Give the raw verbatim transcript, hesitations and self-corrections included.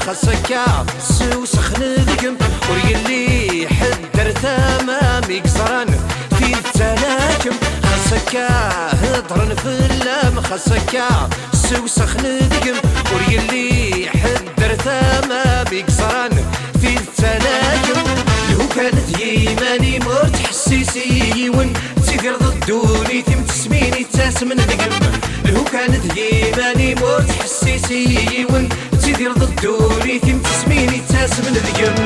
Xas akka sewsex nedgem, ur yelli ḥedd ar tama mi yeẓran tidet ala kemm. Xas akka hedren fell-am, xas akka sewsex nedgem, ur yelli ḥedd ar tama mi yeẓran tidet ala kemm. Lukan d yiman-im ur ttḥessis i yiwen, ttidireḍ ddunit-im tesmin ittasem nedgem. Lukan d yiman-im ur ttḥessis i yiwen, ttidireḍ ddunit-im tesmin ittasem nedgem.